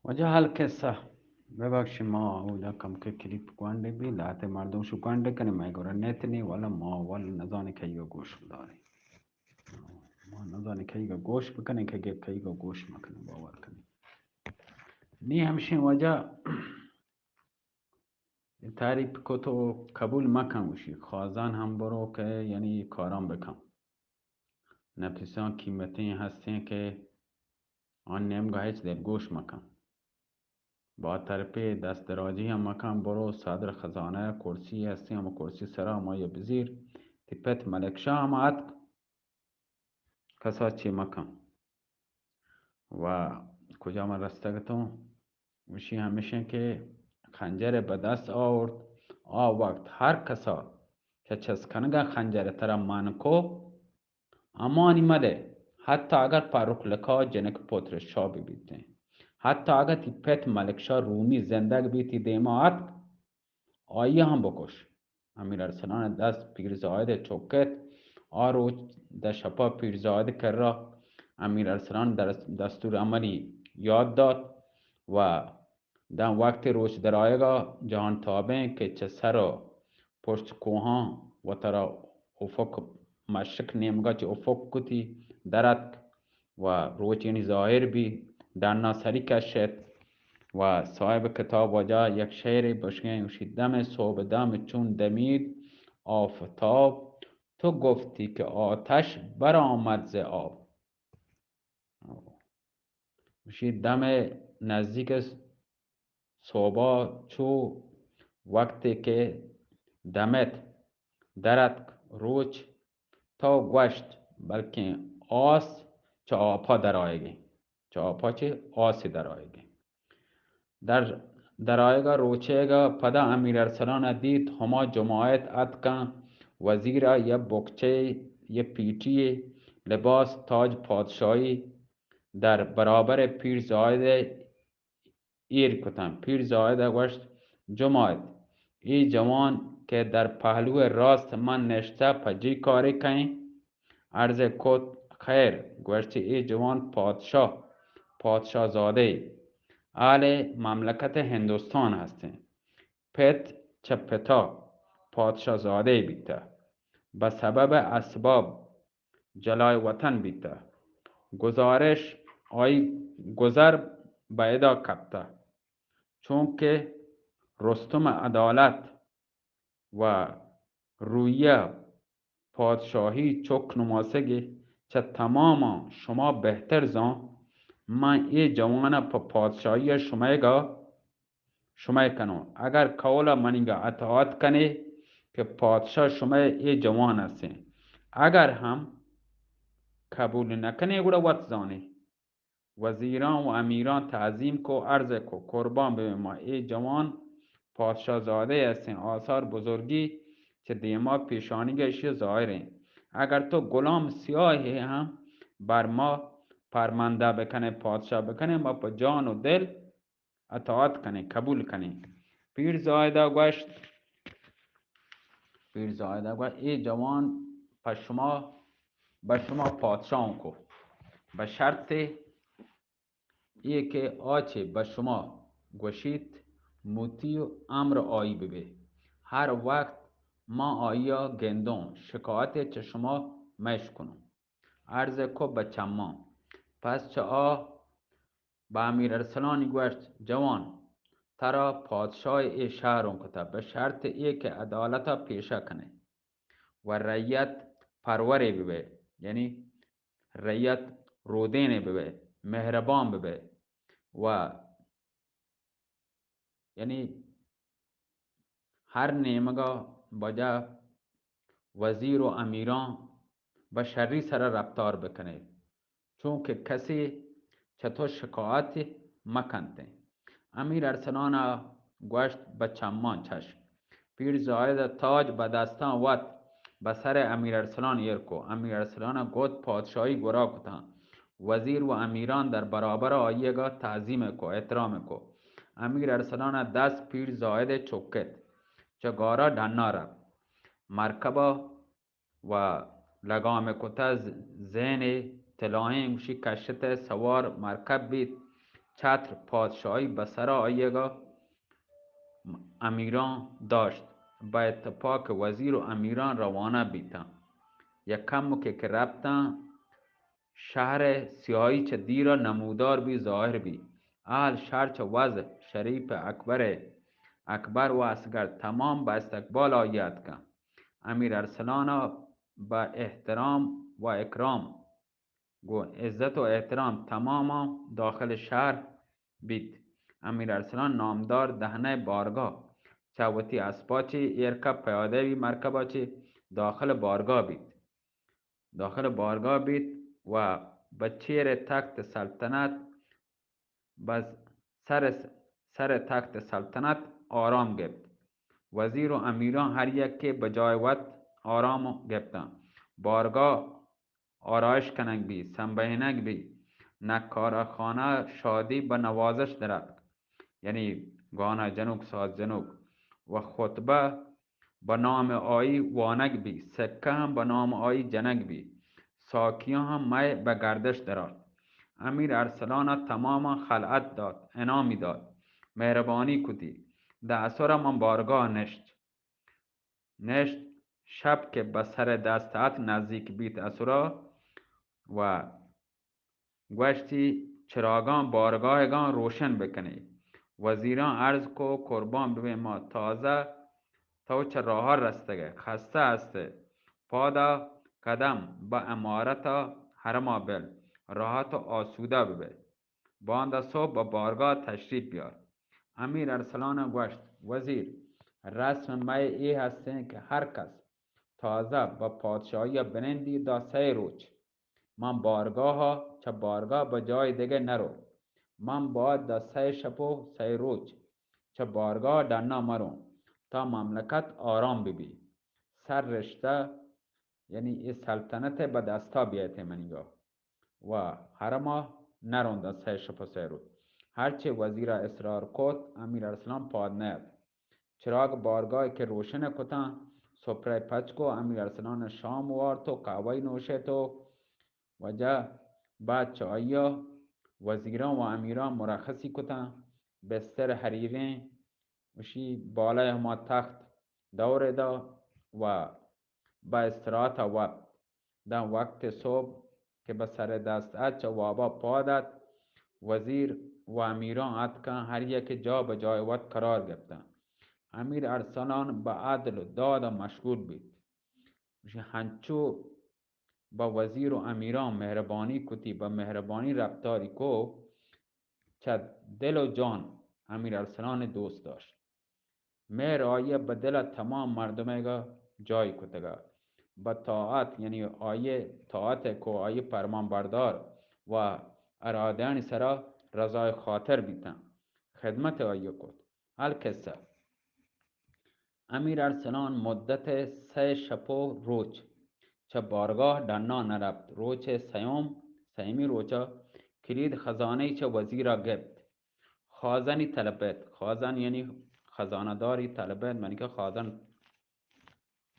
واجہ حال قصہ، ببخشی ما اودا کم کہ کلیپ گونڈے بی، لہتے مردم شو گونڈے کنے، مئے گورا نیت نی، والا ما والا نزانی کئیگا گوش بداریں۔ ما نزانی کئیگا گوش بکنیں، کئیگا، کئیگا گوش مکنیں، باور کنیں۔ نی ہمشیں واجہ تعریف کو تو قبول مکن، گوشی خازان ہم برو کہ یعنی کاران بکن۔ نفسان قیمتیں ہستیں کہ آن نیمگا ہچ دلگوش مکن۔ با طرفے دست دراجی ہم مکن، برو صدر خزانہ کرسی ہستیں، ہم کرسی سرا ہمائی بزیر۔ تی پت ملک شاہ ہم اتک، کسا چی مکن۔ و کجا من رستگ اتوں؟ گوشی ہمیشیں کہ خنجر بہ دست آورت، آ وقت ہر کسا چہ چست کنگا خنجر ترا من کو، امانی مدے، حتی اگر پرک لکا جنک پتر شاہ ببیتیں، حتی اگر تی پت ملک شاہ رومی زندگ بیتی دیما اتک، آئی ہم بکش۔ امیر ارسلان دست پیرزاید چکت۔ آ روچ دہ شپا پیرزاید کرا امیر ارسلان در-، دستور عملی یاد دات و داں وقت روچ درآیگا جہان تابیں کہ چہ سر و پشت کوہاں وترا افق مشرق نیمگا چہ افق کتی دراتک و روچ یعنی ظاہر بی، ڈنا سری کشت و صاحب کتاب واجہ یک شعرے بشگیں، گوشی: دم صبح دم چون دمید آفتاب، تو گفتی که آتش برآمد ز آب. گوشی دم نزدیک صوبا چو وقتی که دمت دراتک روچ، تو گوشت بلکیں آس چہ آپا درآیگیں، چہ آپا چہ آسی درآیگیں۔ در درآیگا روچیگا پدا امیر ارسلان دیت، ہما جماعت اتکاں، وزیرا یہ بکچے، یہ پیٹی، لباس تاج پادشاہی در برابر پیر زاید ایر کتاں۔ پیر زاید گوشت: جماعت، اے جوان کہ در پہلو راست من نشتہ پجی کارے کئیں؟ عرض کت: خیر. گوشت: اے جوان پادشاہ، پادشاہ زادے اہل مملکت ہندوستان ہستیں۔ پت چہ پتا پادشاہ زادے بیتہ۔ بہ سبب اسباب جلائے وطن بیتہ۔ گزارش آئی گزر بہ ادا کپتہ۔ چونکہ رستم عدالت و رویہ پادشاہی چک نماسگے چہ تماماں شما بہتر زان، من اے جوانہ پہ پادشاہی شمئیگا شمئے کنوں۔ اگر قول منیگا اطاعت کنے کہ پادشاہ شمئے اے جوان ہستیں، اگر ہم قبول نکنے گڑا وت زانے۔ وزیراں و امیراں تعظیم کو، عرض کو: قربان ببیں ما، اے جوان پادشاہ زادے ہستیں، آثار بزرگی چہ دیما پیشانیگا اشی ظاہریں۔ اگر تو غلام سیاہے ہم بر ما پرمندہ بکنے، پادشاہ بکنے، ما پہ جان و دل اطاعت کنیں، قبول کنیں۔ پیر زاہدہ گوشت، پیر زاہدہ گوشت: اے جوان پہ شما، بہ شما پادشاہوں کو، بہ شرط اے کہ آ چہ بہ شما گوشیت، مطیع و امر آئی ببے۔ ہر وقت ما آئیا گندوں، شکایتے چہ شما مش کنوں۔ عرض کو بہ چماں۔ پس چہ آ بہ امیر ارسلانی گوشت: جوان، ترا پادشاہ اے شہروں کتہ، بہ شرط اے کہ عدالتا پیشہ کنے و رعیت پرورے ببے، یعنی رعیت رودینے ببے، مہربان ببے و یعنی ہر نیمگا بجا وزیر و امیراں بہ شری سرا رفتار بکنے، چونکہ کسی چہ تو شکایت مکنتیں۔ امیر ارسلان گوشت: بہ چماں چشم۔ پیر زاہد تاج بہ دستاں وت بہ سر امیر ارسلان ایر کو۔ امیر ارسلان گوت: پادشاہی گورا کتاں۔ وزیر و امیراں در برابر آئیگا تعظیم کو، احترام کو۔ امیر ارسلان دست پیر زاہد چکت، چہ گارا ڈنا رفت۔ مرکبا و لگام کتہ، ز-، زین طلائیں گوشی کشت، سوار مرکب بیت۔ چتر پادشاہی بہ سرا آیگا امیراں داشت، بہ اتفاق وزیر و امیراں روانہ بیتاں۔ یک کمکے کہ رپتاں، شہر سیاہی چہ دیرا نمودار بی، ظاہر بی۔ اہل شہر چہ وضع شریف اکبر، اکبر و اصغر تمام بہ استقبال آئی اتکاں۔ امیر ارسلانا بہ احترام و اکرام گوں عزت و احترام تماماں داخل شہر بیت۔ امیر ارسلان نامدار دہنہ بارگاہ چہ وتی اسپا چہ ایر کپ، پیادہ بی، مرکبا چہ داخل بارگاہ بیت۔ داخل بارگاہ بیت و بہ چیر تخت سلطنت، بہ سر، سر تخت سلطنت آرام گپت۔ وزیر و امیراں ہر یکے بہ جای وت آرام گپتاں۔ بارگاہ آرائش کنگ بی، سمبہینگ بی، نقارہ خانہ شادی بہ نوازش دراتک، یعنی گانا جنوک، ساز جنوک و خطبہ بہ نام آئی وانگ بی، سکہ ہم بہ نام آئی جنگ بی، ساکیاں ہم مئے بہ گردش درات۔ امیر ارسلانا تماما خلعت دات، انعامی دات، مہربانی کتی۔ دہ اسرا من بارگاہ نشت۔ نشت، شپ کہ بہ سر دست ات نزیک بیت اسرا و گوشتی، چراگاں بارگاہگاں روشن بکنی۔ وزیراں عرض کو، قربان ببیں، ما تازہ تو چہ راہا رستگئے، خستہ ہستئے، پادا قدم بہ امارتا حرما بل، راحت و آسودہ ببئے۔ باندا صبح بہ بارگاہ تشریف بیار۔ امیر ارسلانا گوشت، وزیر، رسم مئے اے ہستیں کہ ہر کس تازہ بہ پادشاہیا بنندی داں سئے روچ۔ من بارگاہا، چہ بارگاہ بہ جای دگہ نرو۔ من باید داں سئے شپ و سئے روچ چہ بارگاہ ڈنا مروں، تا مملکت آرام ببی۔ سر رشتہ، یعنی اے سلطنت بہ دستا بیایت منیگا۔ و حرما نروں داں سئے شپ و سئے روچ۔ ہرچے وزیرا اصرار کت، امیر ارسلان پاد نیات۔ چراگ بارگاہ کہ روشن کتاں، سپرہ پچ کو، امیر ارسلان شام وارت و قہوہ نوشت و واجہ بعد چہ آئیا وزیراں و امیراں مرخصی کتاں، بستر حریریں، اشی بالای ہما تخت دور دا و بہ استراحت وپت۔ داں وقت صبح کہ بہ سر دست ات، چہ وابا پاد ات، وزیر و امیراں اتکاں، ہر یکے جا بہ جای وت قرار گپتاں۔ امیر ارسلان بہ عدل و داد مشغول بیت۔ گوشی، ہنچو بہ وزیر و امیراں مہربانی کتی، بہ مہربانی رفتاری کو، چہ دل و جان امیر ارسلان دوست داشت۔ مہر آئی ء بہ دل ء تمام مردمئیگ ء جای کتگ ء بہ طاعت، یعنی آئی ء طاعت ء کو، آئی ء پرمان بردار و ارادہانی سرا رضای خاطر بیتاں، خدمت آئی ء کت۔ القصہ، امیر ارسلان مدت سئے شپ و روچ چہ بارگاہ ڈنا نہ رپت۔ روچ سیوم، سیمی روچا کلید خزانہ چہ وزیرا گپت۔ خازنی طلب بیت۔ خازن یعنی خزانہ داری طلب بیت، یعنی کہ خازن،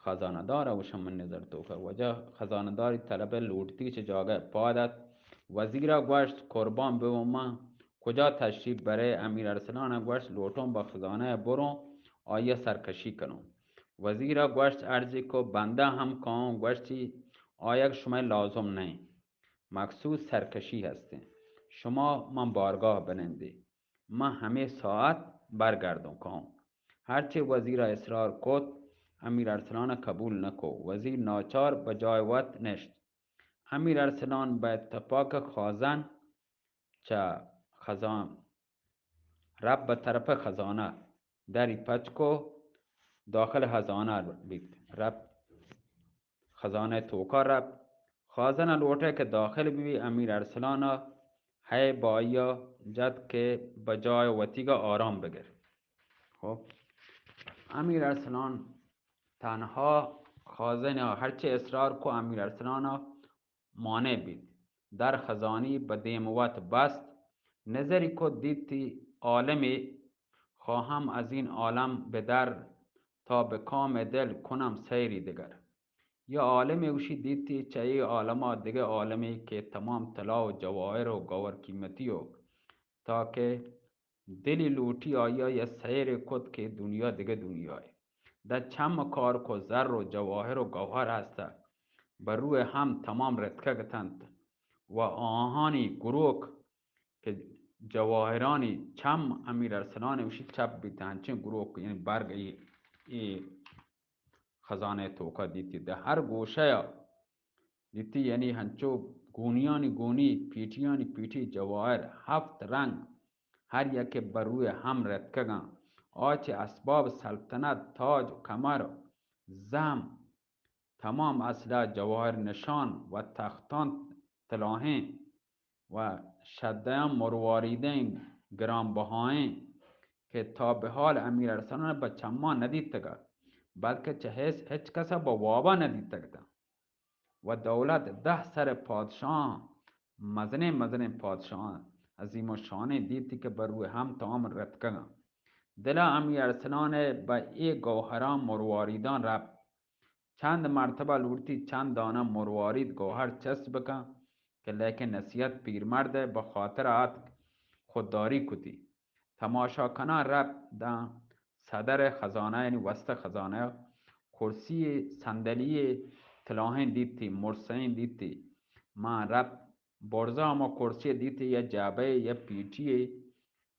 خزانہ دار ء گوشن من نظر توکا۔ واجہ خزانہ داری طلب لوٹتی چہ جاگہ پاد ات۔ وزیرا گوشت، قربان ببوں من، کجا تشریف برے؟ امیر ارسلان ء گوشت، لوٹوں بہ خزانہ ء بروں، آئی ء سرکشی کنوں۔ وزیرا گوشت، عرضی کو بندہ ہم کاؤں؟ گوشتی، آیگ شمئے لازم نئیں۔ مقصود سرکشی ہستیں۔ شما من بارگاہ بنندے، من ہمے ساعت برگردوں کاؤں۔ ہرچے وزیرا اصرار کت، امیر ارسلان قبول نکو۔ وزیر ناچار بہ جای وت نشت۔ امیر ارسلان بہ اتفاق خازن چہ خزان رپت بہ طرف خزانہ، دری پچ کو، داخل خزانہ بیت۔ رپت خزانہ توکا رپت۔ خازن لوٹے کہ داخل ببی، امیر ارسلان ہے بہ آئیا جت کہ بہ جای وتیگا آرام بگر۔ خب، امیر ارسلان تنہا خازن ہرچے اصرار کو، امیر ارسلان مانع بیت۔ در خزانی بہ دیم وت بست، نظری کت دیتی عالمے، خواهم از این عالم به در، تا به کام دل کنم سیری دگر۔ یا عالمے گوشی دیتی چہ اے عالما دگہ عالمے کہ تمام طلا و جواہر و گوہر قیمتی و تاکہ دلی لوٹی آئی ءَ سیرے کت کہ دنیا دگہ دنیائے۔ داں چم کار کو زر و جواہر و گوہر ہستہ، بہ روئے ہم تمام رتکگ اتنت و آہانی گروک کہ جواہرانی چم امیر ارسلان وشی چپ بیت، ہنچیں گروک یعنی برگ ای، ای خزانہ توکا دیتی۔ داں ہر گوشہ دیتی، یعنی ہنچو گونیانی گونی، پیٹیانی پیٹی جواہر، ہفت رنگ، ہر یکے بہ روئے ہم رتکگاں۔ آ چہ اسباب سلطنت، تاج و کمر، زہم، تمام اسلحہ، جواہر نشان و تختان تلاہیں و شدیاں مرواریدیں گران بہائیں کہ تا بہ حال امیر ارسلان بہ چماں نہ دیتگا، بلکہ چہ ہیس ہچ کسا بہ وابا نہ دیتگ اتاں۔ و دولت دہ سر پادشاہاں، مزنیں مزنیں پادشاہاں، عظیم و شانیں دیتی کہ بہ روئے ہم تمام رتکگاں۔ دلا امیر ارسلان بہ اے گوہراں مرواریداں رپت۔ چند مرتبہ لوٹتی چند دانہ مروارید گوہر چست بکن کہ لیکن نصیحت پیرمرد بہ خاطر آتک خودداری کتی۔ تماشا کنان رپت داں صدر خزانہ، یعنی وسط خزانہ، کرسی، صندلی تلاہیں دیتی، مرسیں دیتی۔ من رپت برزا ہما کرسی دیتی، یا جعبہ یا پیٹی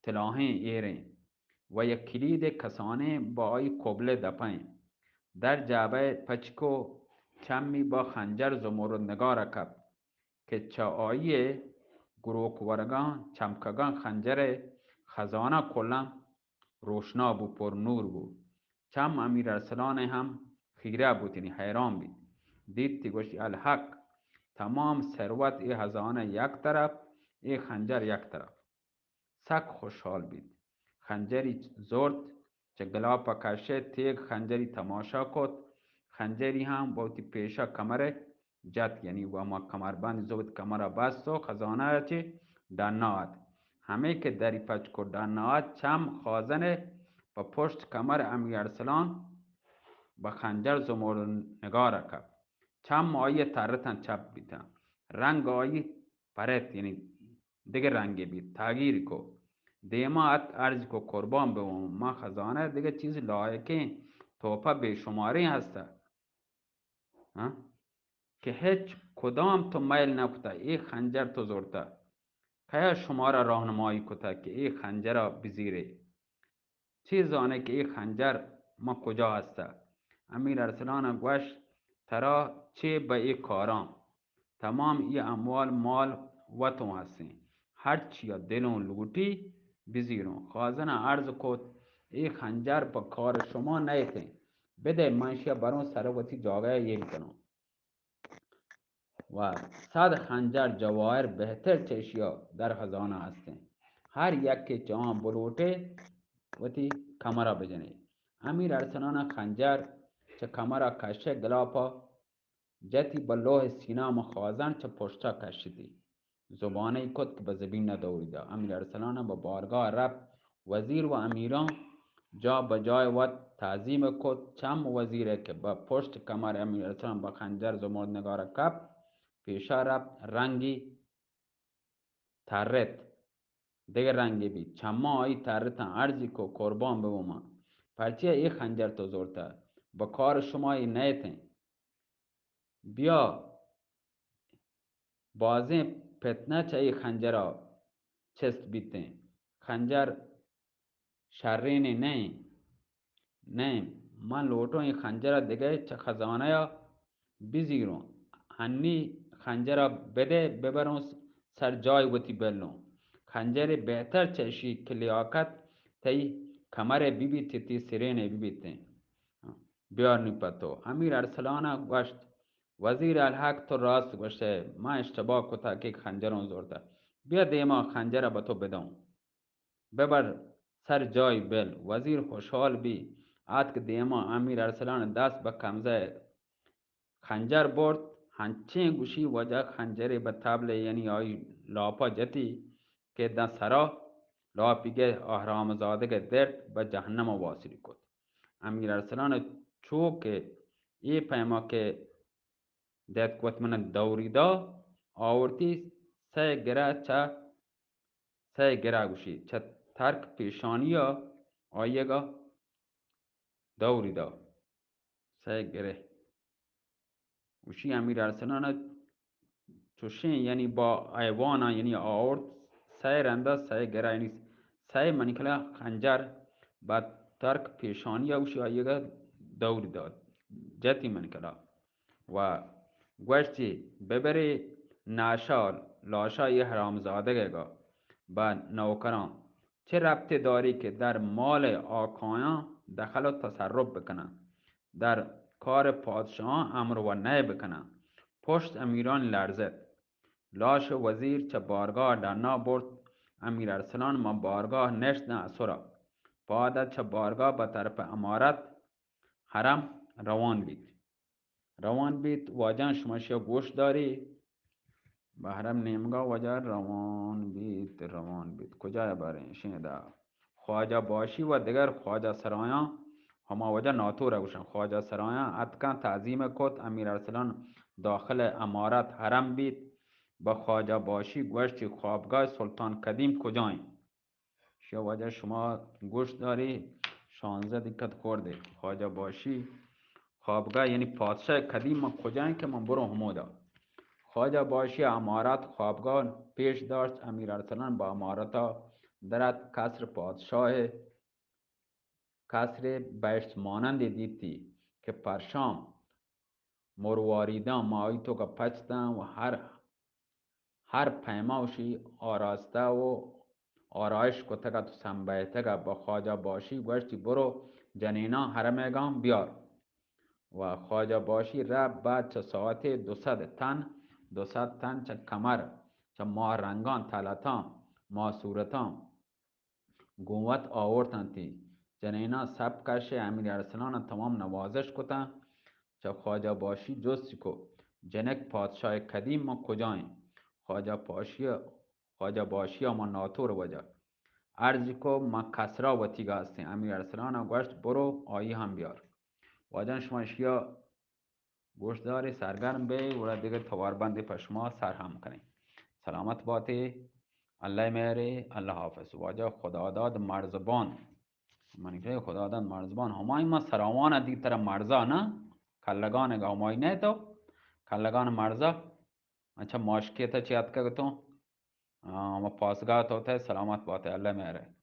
تلاہیں ایریں و یک کلید کسانیں با آئی قبلہ دپیں۔ در جعبہ پچ کو، چمی با خنجر زمرد نگارہ کپت کہ چہ آئی گروک ورگاں چمکگاں خنجر خزانہ کلاں روشنا بو، پر نور بو۔ چم امیر ارسلان ہم خیرہ بوت، یعنی حیران بیت۔ دیتی گوشتی الحق، تمام ثروت اے خزانہ یک طرف، اے خنجر یک طرف۔ سک خوشحال بیت۔ خنجری زرت، چہ گلاپ ءَ کشت، تیگ خنجری تماشا کت۔ خنجری ہم بہ وتی پیشا کمر ءَ جت، یعنی و ہما کمربند زبت کمر ءَ بست و خزانہ ءَ چہ ڈن ءَ آت۔ ہمے کہ دری پچ کت ڈن ءَ آت، چم خازن ءَ پہ پشت کمر امیر ارسلان بہ خنجر زمرد نگارہ کپت۔ چم آئی ءَ ترتاں چپ بیتاں۔ رنگ آئی پرت، یعنی دگہ رنگے بیت، تغییر کو۔ دیما ات عرض کو قربان ببوں، ما خزانہ دگہ چیز لائقیں تحفہ بے شماریں ہستہ، ہاں؟ کہ ہچ کدام تو میل نہ کتہ، اے خنجر تو زرتہ۔ کیا شمارا راہنمائی کتہ کہ اے خنجرا بزیرے؟ چے زانے کہ اے خنجر ما کجا ہستہ؟ امیر ارسلان ءَ گوشت، ترا چے بہ اے کاراں؟ تمام اے اموال مال وتوں ہستیں، ہرچیا دلوں لوٹی بزیروں۔ خازن ءَ عرض کت، اے خنجر پہ کار شما نئیتیں، بدئے من اشیا بروں سر وتی جاگہ ءَ یل کنوں۔ و صد خنجر جواہر بہتر چہ اشیا در خزانہ ہستیں۔ ہر یکے چہ آں بلوٹے وتی کمرا بجنے۔ امیر ارسلان ءَ خنجر چہ کمرا کشے، گلاپا جتی، بہ لوہ سینا ہم خازن چہ پشتا کشتی۔ زبانئی کت کہ بہ زمین ءَ دوری دا۔ امیر ارسلان ءَ بہ بارگاہ رپت۔ وزیر و امیراں جا بہ جای وت تعظیم کت۔ چم وزیر ءَ کہ بہ پشت کمر امیر ارسلان بہ خنجر زمرد نگارہ کپت، پیشا رپت، رنگی ترت، دگہ رنگے بیت۔ چماں آئی ترتاں، عرضی کو، قربان ببوں من، پرچیا اے خنجر تو زرتہ؟ بہ کار شما اے نئیتیں۔ بیا، بازیں پتنہ چہ اے خنجرا چست بیتیں۔ خنجر شرینے نئیں، نئیں۔ من لوٹوں اے خنجرا دگہ چہ خزانہ ءَ بزیروں۔ ہنی خنجرا بدئے، ببروں سر جای وتی بلوں۔ خنجرے بہتر چہ اشی کہ لیاقت تئی کمرے ببیت، تئی سرینے ببیتیں۔ بیار نی پہ تو۔ امیر ارسلان ءَ گوشت، وزیر الحق تو راست گوشئے، من اشتباہ کتہ کہ خنجروں زرتہ۔ بیا دیما خنجر ءَ بہ تو بدوں۔ ببر سر جای بل۔ وزیر خوشحال بی، آتک دیما امیر ارسلان ءِ دست بہ کمزہ خنجر برت، ہنچیں گوشی واجہ خنجرے بہ تبلے یعنی آئی لاپا جتی کہ داں سرا لاپیگے آ حرامزادگے درت بہ جہنما واصلی کت۔ امیر ارسلان چو کہ اے پیما کہ دات کت من دوری دا، آورتی سئے گرہ چہ سئے گرا گوشی، چہ ترک پیشانیا آئیگا دوری دا۔ سئے گرے۔ گوشی امیر ارسلان چوشیں، یعنی با ایوانا، یعنی آورت سئے رندا سئے گرا، یعنی سئے منکلا خنجر با ترک پیشانیا گوشی آئیگا دوری دات، جتی منکلا و گوشتی، ببرے ناشا، لاشا یہ حرامزادگا با نوکران۔ چه ربطی داری که در مال آقایان دخل و تصرف بکنن؟ در کار پادشاهان امر و نهی بکنن؟ پشت امیران لرزد. لاش وزیر چه بارگاه ڈنا برد. امیر ارسلان ما بارگاه نشت نه اسرا. پادا چه بارگاه به طرف امارت حرم روان بیت. روان بیت، واجهان شما شیا گوش داری. بهرم نیمگا واجه روان بیت، روان بیت. کجا باریں شین دا؟ خواجه باشی و دگر خواجه سرایان، هما واجه ناتور گوشن، خواجه سرایان اتکن تعظیم کت. امیر ارسلان داخل امارت حرم بیت. به خواجه باشی گوشتی خوابگاه سلطان قدیم کجاین؟ شیا واجه شما گوش داری، شانزده دقت خورده. خواجه باشی خوابگاه یعنی پادشاه قدیم ما کجاین که من برو همودا؟ خواجه باشی امارت خوابگاه پیش داشت. امیر ارسلان با امارتا درت قصر پادشاه، قصر بهشت مانندی دیتی که پرشام مرواریداں ما آئی توکا پچتاں و هر هر پیما وشی آراسته و آرایش کتگ ات و سمبهتگ ات. با خواجه باشی گوشتی، برو جنینان حرمگان بیار. و خواجه باشی رب بعد چه ساعت دو سد تن، دو سد تن چه کمر، چه ماه رنگان تلتان، ماه صورتان گوں وت آورتنتی. جنیناں سب کش امیر ارسلان تمام نوازش کتن. چه خواجه باشی جست کو، جنک پادشاه قدیم ما کجاین؟ خواجه باشی، خواجه باشی ما ناتور واجه. عرض کو، ما کسرا وتیگا هستیں. امیر ارسلان گوشت، برو آئی هم بیار. واجهان شما شیا گوشداری سرگرم بی، گڑا دگہ توار بندی پہ شما سر ہم کنیں. سلامت باتے، اللہ مہرے، اللہ حافظ. واجہ خداداد مرزبان، منی کہ خداداد مرزبان، ہمائی ما سراوان دی ترا مرزا نا، کلگان گا ہمائی نہ تو، کلگان مرزا، اچھا ماشکے تا چی اتکگ تو، آ، ما پاسگاہ تو تے، سلامت باتے، اللہ مہرے.